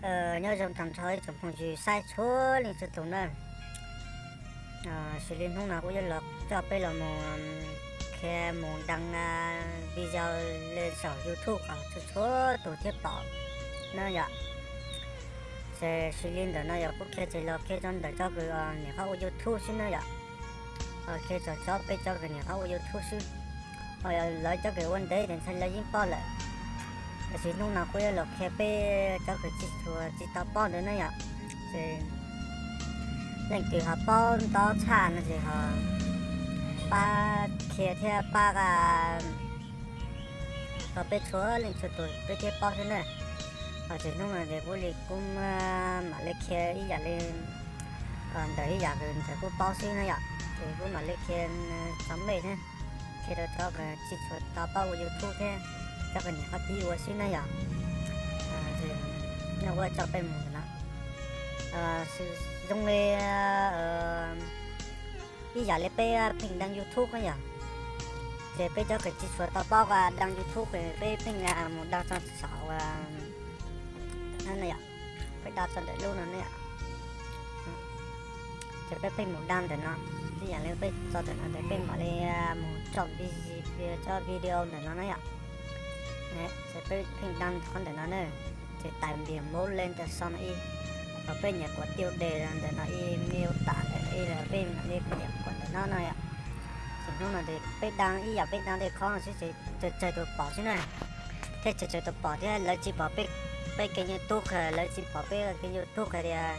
Nyob zoo tag nrho ib tsoom phooj ywg saib txhua leej txhua tus na. Xws li hnub no kuv yuav los coj peb los mus qhia mus đăng video li saum YouTube kom txhua txhua tus thiaj pom na yom. Ces xws li ntawm no yog kuv qhia ces los qhia rau ntawm cov kws niam qhov ua YouTube xwb na yom. Qhia txog cov peb cov kws niam qhov ua YouTube xwb. Ho yog lawv cov kws ua ntev ces ntshai lawv yeej paub lawm. Tiam sis hnub no kuv yuav los qhia peb cov kws tsis tshua tsis tau paub ntawd na yom. Ces leej twg ho paub ntau tshaj no ces ho pab qhia thiab pab rau peb txhua leej txhua tus peb thiaj paub thiab na. Ho ces hnub no ces kuv li kuv mam li qhia ib yam li ntawm ib yam kws ntawm kuv paub xwb na yom. Ces kuv mam li qhia txog mej thiab, qhia rau cov kws tsis tshua tau paub ua YouTube thiab cov kws niam qhov pib ua xwb na yom. Kuv coj peb mus no, zoo li ib yam li peb pheej đăng YouTube na yom. Ces peb cov kws tsis tshua tau paub đăng YouTube ces peb pheej mus đăng txog saum no yom. Peb đăng txog ntawm lub no ne. Ces peb pheej mus đăng ntawm no, ib yam li peb txog ntawm no ces peb mam li mus tso cov video ntawm no na yom. Ces peb pheej đăng qhov ntawm no na, ces tải mbiaus mub le ntawm xo no ib, los peb nyam kuam tiêu đề ntawm no ib, miêu tả ib, los peb mam li nyam kuam ntawm no no yom. Ces hnub no ces peb đăng ib yam peb đăng tej qhov no xwb ces tsawg tsawg tus pom xwb na. Thiab tsawg tsawg tus pom thiab lawv tsis pom peb kênh YouTube, lawv tsis pom peb kênh YouTube hais tias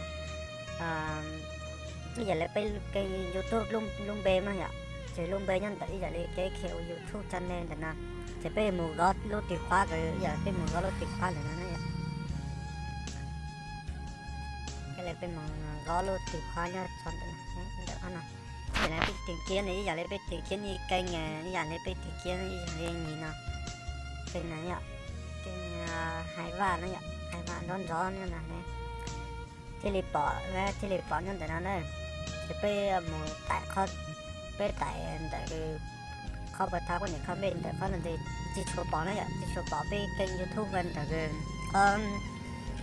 ib yam li peb kênh YouTube lub npe no yom. Ces lub npe nyob ntawm ib yam li kev qhia ua YouTube channel ntawm no. Ces peb mus kov lub tis khua, ib yam li peb mus kov lub tis khua ntawm no na yom. Ib yam li peb mus kov lub tis khua nyob txog ntawm no, ib yam li peb tìm kiếm ne, ib yam li peb tìm kiếm ib kênh, ib yam li peb tìm kiếm ib yam li nim no, kênh no yom, kênh Hais Vaj no yom, Hais Vaj nrov nrov no na. Thiaj li pom, thiaj li pom nyob ntawm no na. Ces peb mus tải qhov, peb tải ntawm qhov pas thab kuj niam qhov mej ntawm qhov no ces tsis tshua pom na yom, tsis tshua pom peb kênh YouTube ntawm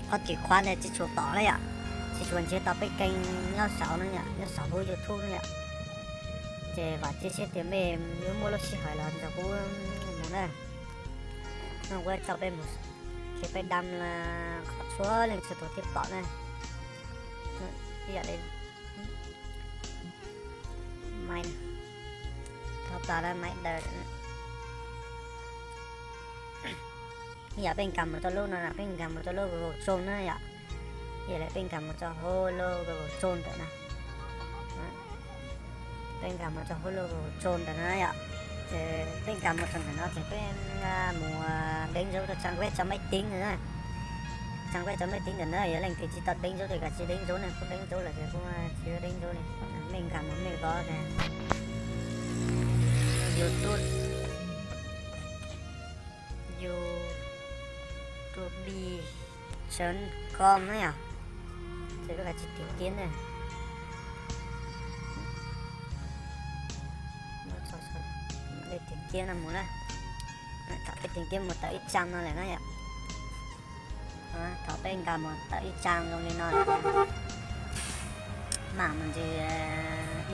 qhov tis khua ntawd tsis tshua pom na yom, tsis tshua nrhiav tau peb kênh nyob saud na yom, nyob saum huv YouTube na yom. Ces vam thiab cia siab tias mej yuav muaj lub sij hawm los nrog kuv mus na. No kuv coj peb mus, ces peb đăng qhov txhua leej txhua tus thiaj pom na. Ib yam li maiv, thov tas lawm maiv daws. Ib yam peb nkag mus rau lub no, peb nkag mus rau lub Google Chrome na yom. Ib yam li peb nkag mus rau hauv lub Google Chrome ntawm no. Peb nkag mus rau hauv lub Google Chrome ntawm no yom. Ces peb nkag mus rau ntawm no ces peb mus đánh dấu rau trang web cho máy tính ntawm no. Trang web cho máy tính ntawm no yog leej twg tsis tau đánh dấu ces kav tsij đánh dấu na, kuv đánh dấu lawm ces kuv tsis đánh dấu li. Mej nkag mus mej kov tias YouTube, YouTube chấm com na yom. Ces peb kav tsij tìm kiếm na. Tìm kiếm no mus na. Thaum peb tìm kiếm mus tawm ib trang no lawm na yom. Thaum peb nkag mus tawm ib trang zoo li no lawm, mạng mình thì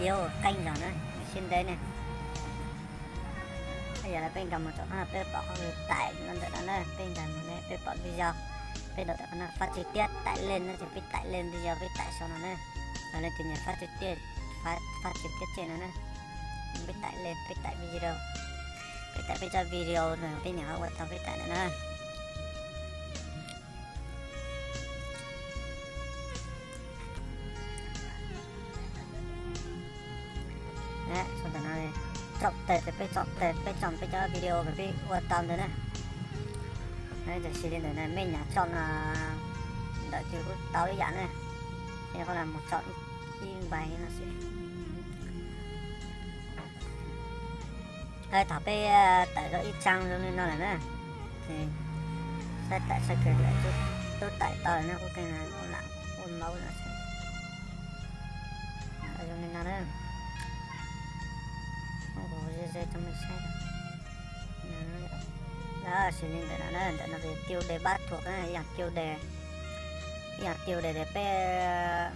yếu kênh rồi na, xin đến này. Bây giờ là peb nkag mus rau qhov no peb pom qhov tải no ntawm no na, peb nkag mus ne peb pom video, peb đọc tawm qhov no phát trực tiếp tải lên no ces peb tải lên video peb tải sau no na. Leej twg nyiam phát trực tiếp, phát trực tiếp trên no na. Peb tải lên, peb tải video, peb tải peb cov video no peb nyiam ua tau peb tải ntawm na. Sau ntawm no, chọn tệp, peb chọn tệp, peb chọn peb cov video uas peb ua tau ntawd na. Tam sim li ntawm no mej nyam chọn ntawm twg kuj tau ib yam na. Ces qhov no mus chọn ib npaig no xwb. Thaum peb tawm rau ib trang zoo li no lawm na, ces saib tawm saib kiag lawm, twb tawm tau lawm na, kuj keej lam ua maub no. Zoo li no na, ze ze rau mej saib. Tam sim li ntawm no, ntawm no ces tiêu đề bắt buộc na, yog tiêu đề, Ib yam tiêu đề peb,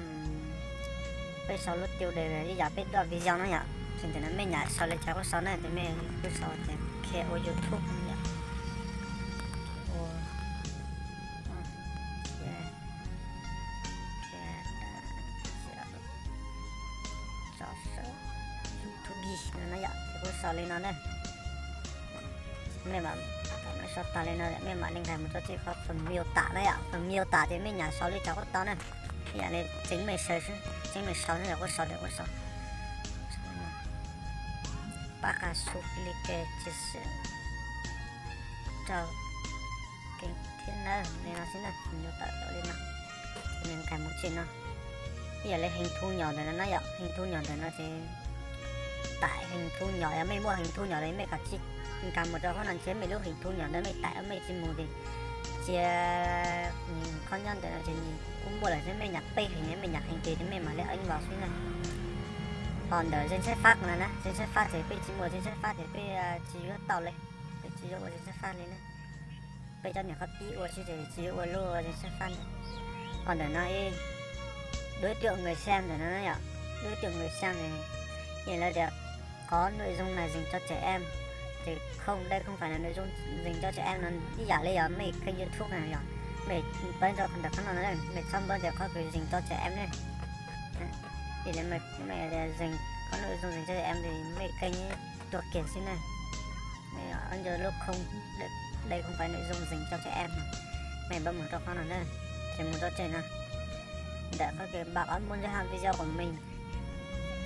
peb sau lub tiêu đề ib yam peb duab video no yom. Ces ntawm no mej nyam sau li cas kuj sau na, ces mej kuj sau tias qhia ua YouTube no yom. Ua, qhia, qhia, YouTube no yom, ces kuj sau li no na. Mej mam, sau tag li no mej mam li nkag mus rau tsib qhov phần miêu tả na yom, phần miêu tả ces mej nyam sau li cas kuj tau na. Ib yam li tseev mej sau xwb, tseev mej sau xwb, yog kuj sau tias kuj sau. Pab qha su li ke chia sẻ rau kev thiab na, li no xwb na, phần miêu tả li no. Ces mej nkag mus tsib no. Ib yam li hình thu nhỏ ntawm no na yom, hình thu nhỏ ntawm no ces tải hình thu nhỏ, yog mej muaj hình thu nhỏ los mej kav tsij nkag mus rau qhov no, ntshe mej lub hình thu nhỏ ntawd mej tải mej tsis mus ces cia nws qhov nyob ntawm no ces nws kuj muaj lawm thiab, mej nyam peb hình, mej nyam hình twg ces mej mam li eeb los xwb na. Ho ntawm danh sách phát no na, danh sách phát ces peb tsis muaj danh sách phát ces peb tsis yuav tau li, peb tsis yuav ua danh sách phát li na. Peb cov niam qhov pib ua xwb ces tsis yuav ua lub danh sách phát ntawd. Ho ntawm no ib đối tượng người xem ntawm no yom, đối tượng người xem ces lawv tias có nội dung này dành cho trẻ em. Ces không, đây không phải là nội dung dành cho trẻ em no, ib yam li yog mej kênh YouTube na yom, mej pab rau ntawm qhov no, mej txhob npawb tias qhov kws dành cho trẻ em ne. Ib yam li mej dành, có nội dung dành cho trẻ em thì mej kênh tuag kiag xwb na. Ib yam li lub không, đây không phải nội dung dành cho trẻ em, mej npawb mus rau qhov no na, ces mus rau tsib no. Ntawm qhov kws bạn có muốn giới hạn video của mình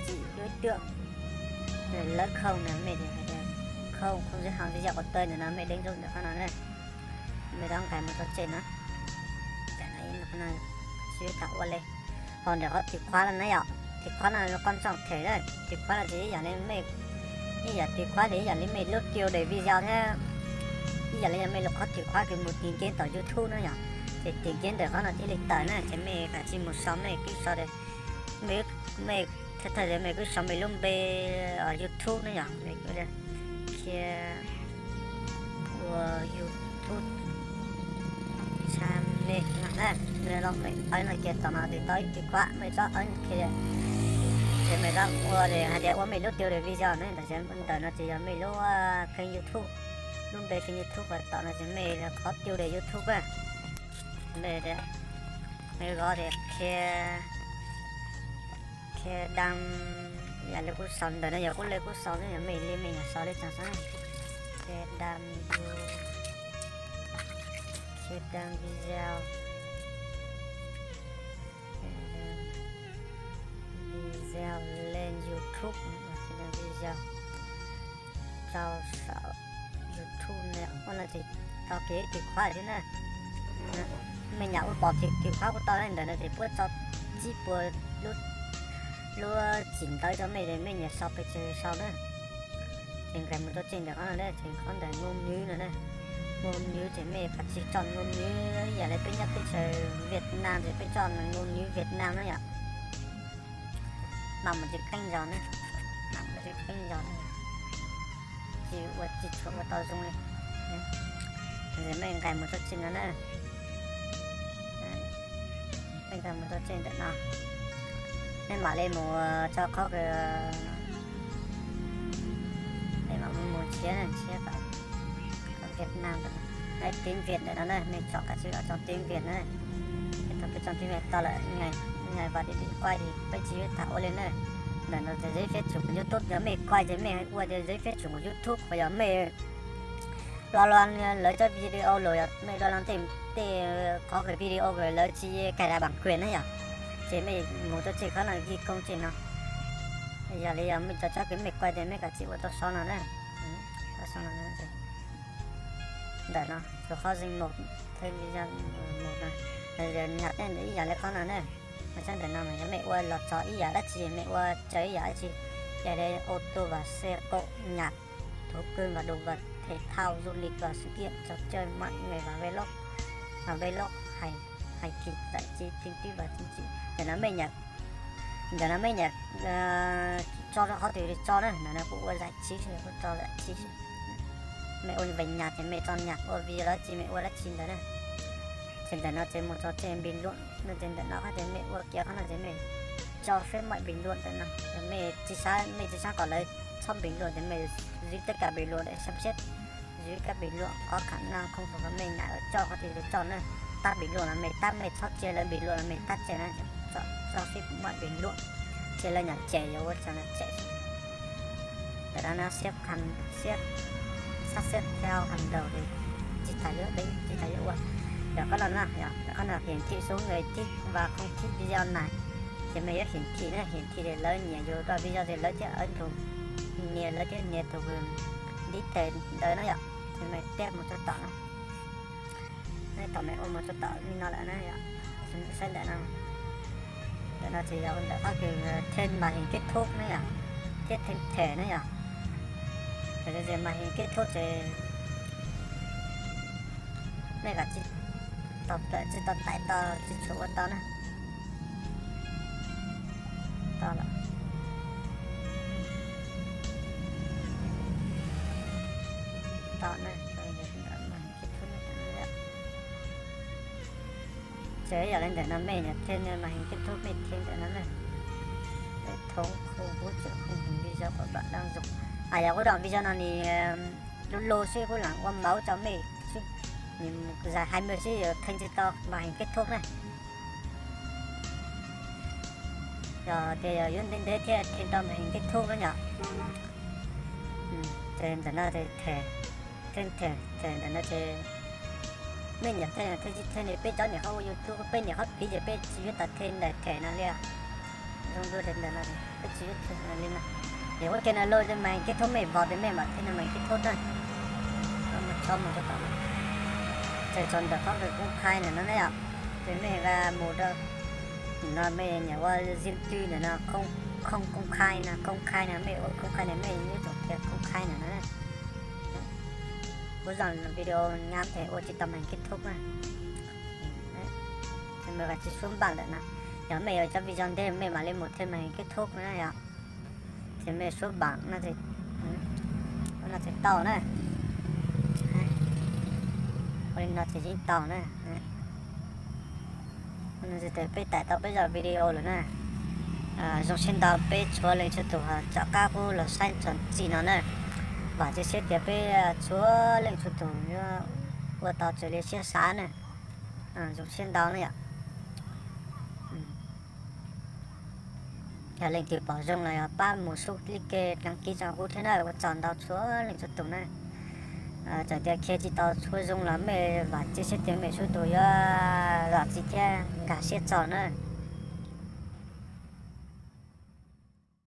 chỉ đối tượng người lớn không na, mej không, không giới hạn video của tôi ntawm no, mej deev rau ntawm qhov no na. Mej rov nkag mus rau tsib no. Tsis ua li. Ho ntawm qhov từ khóa no na yom, từ khóa no quan trọng thiab, từ khóa no ces ib yam li mej, ib yam từ khóa ces ib yam li mej lub tiêu đề video thiab, ib yam li yog mej lub qhov từ khóa kws mus tìm kiếm tom YouTube no yom. Ces tìm kiếm ntawm qhov no thiaj li tawm na, ces mej kav tsij mus sau, mej kuj sau, mej, mej thawj thawj ces mej kuj sau mej lub npe YouTube no yom, mej kuj sau ua YouTube channel no na. Mej los mej eeb no kiag tom no ces tau ib từ khóa, mej txhob eeb kiag, ces mej rov ua hais tias ua mej lub tiêu đề video na, ntawm no ces yog mej lub kênh YouTube, lub npe kênh YouTube uas tom no ces mej qhov tiêu đề YouTube na. Mej, mej zov tias qhia, qhia đăng, yam li kuv sau ntawm no yog kuv li kuv sau xwb, yog mej li mej nyam sau li cas xwb. Qhia đăng, qhia đăng video, video lên YouTube, qhia đăng video rau saum YouTube no, ua no ces tau kiag ib từ khóa thiab na. Mej nyam ua pom từ khóa kuv tau ntawm no ces puab tso tsib puas lub, lub txim ntawv rau mej, mej nyam sau pes tsawg sau na. Ces nkag mus rau tsib ntawm qhov no na, ces qhov ntawm ngôn ngữ no na. Ngôn ngữ ces mej kav tsij chọn ngôn ngữ, yam li peb nyob teb chaws Việt Nam ces peb chọn ngôn ngữ Việt Nam na yom. Mam mus tsis qeeb zog na, mam mus tsis qeeb zog na, tsis ua tsis tshua ua tau zoo li. Mej nkag mus rau tsib no na, mej nkag mus rau tsib ntawm no, mej mam li mus tso qhov kws, mej mam mus nrhiav, nrhiav tom Việt Nam, tiếng Việt ntawm no na, mej tso kav tsij tso tiếng Việt na. Thaum peb tso tiếng Việt tau lawm, ngày và địa điểm quay thì peb tsis tham ua li na. Ntawm no tias giấy phép sử dụng YouTube, yog mej quay ces mej ua tias giấy phép sử dụng YouTube, yog mej lo lus lawv cov video los yog mej lo lus tej, tej qhov kws video kws lawv tsis cài đặt bản quyền na yom, ces mej mus rau tsib qhov no ghi công trình no. Yog li yog mej cov, cov kws mej quay ces mej kav tsij ua rau saum no na. Ntawm no, rau qhov danh mục, thêm video mục no, nyam tej ntawd ib yam li qhov no na. Mas tshab ntawm no mas yog mej ua los txog ib yam dab tsi, mej ua raws ib yam dab tsi, yam li ô tô và xe cộ, nhạc, thú cưng và động vật, thể thao, du lịch và sự kiện, trò chơi, mạng nghề và vlog, và vlog, hài, hài kịch, giải trí, tin tức và chính trị. Ntawm no mej nyam, ntawm no mej nyam tso rau qhov twg li tso na, ntawm no kuv ua giải trí xwb, kuv tso giải trí xwb. Mej ua về nhạc ces mej tso nhạc, ua video dab tsi mej ua dab tsi ntawd na. Ces ntawm no ces mus txog tsej bình luận no ces ntawm no qhov tias mej ua kiag qhov no ces mej tso phép mọi bình luận ntawm no. Yog mej tsis xav, mej tsis xav kom lawv txhob bình luận ces mej zib teb kab bình luận để xem xét. Zib kab bình luận có khả năng không phù hợp mej nyam yuav tso qhov twg ces tso na. Tab bình luận los mej tab, mej txhob tsa lawv bình luận los mej tab tsa na. Tso phép mọi bình luận, tsa lawv nyam tsem yuav ua tsaug los tsem. Ntawm no siab, siab, sab siab thiab hais daus li, tsis tas yuav, tsis tas yuav ua. Yog qhov no na, yog qhov no hiển thị số người thích và không thích video này. Ces mej yuav hiển thị na, hiển thị ces lawv nyiam yus txoj video ces lawv thiaj ua tus nias, lawv thiaj nias tus dib tes ntawd na yom. Ces mej teb mus rau tom no, tom mej ua mus rau tom li no lawm na yom. Saib ntawm no, ntawm no ces yog ntawm qhov kws thêm màn hình kết thúc na yom, thiab thêm thẻ na yom. Ces màn hình kết thúc ces mej kom tsis tau, tsis tau tải tau, tsis tshua ua tau na. Tau lawm. Tau na. Ces yog li ntawm no mej nias thêm màn hình kết thúc, mej thêm ntawm no na. Hệ thống không hỗ trợ khung hình video của bạn đang dùng. Yog kuv daim video no nws lub lub xwb, kuv lam ua mauv rau mej xwb, nws dài hai mươi xwb, thêm tsis tau màn hình kết thúc na. Yog tias yog yuav ntev ntev thiaj thêm tau màn hình kết thúc na yom. Ces ntawm no thêm thẻ, ntawm no ces mej nias thêm, thêm tsis thêm ne, peb cov niam qhob ua YouTube, peb niam qhob piv ces peb tsis yuav tau thêm daim thẻ no li. Zoo dua li ntawm no, peb tsis yuav thêm li no. Ces ua kiag no lub màn hình kết thúc, mej vos ces mej mam thêm màn hình kết thúc na. Tso mus rau tom, ces tso ntawm qhov công khai ntawm no na yom. Ces mej mus rau no, mej nias ua riêng tư ntawm no, không công khai no, công khai no, mej ua công khai no, mej yuav tsum tias công khai ntawm no na. Kuv zaj video ngắn ces ua tsis tau màn hình kết thúc na. Mej tsis suav npaj ntawm no. Yog mej yuav cov video ntej mej mam li mus thêm màn hình kết thúc na yom. Ces mej suav npaj no, no ces tau na. Ua li no ces yeej tau na. Peb tải tau peb zaj video lawm na. Zoo siab ntau peb txhua leej txhua tus tom qab kuj los saib txog txij no na. Vam thiab cia siab tias peb txhua leej txhua tus yuav ua tau raws li siab xav na. Zoo siab ntau na yom. Yog leej twg pom zoo los yog pab mus xub like, đăng ký rau kuv thiab na, ua tsaug ntau txhua leej txhua tus na. Txawm tias qhia tsis tau txhua zoo los mej vam thiab cia siab tias mej txhua tus yuav zam txim thiab nkag siab txaus na.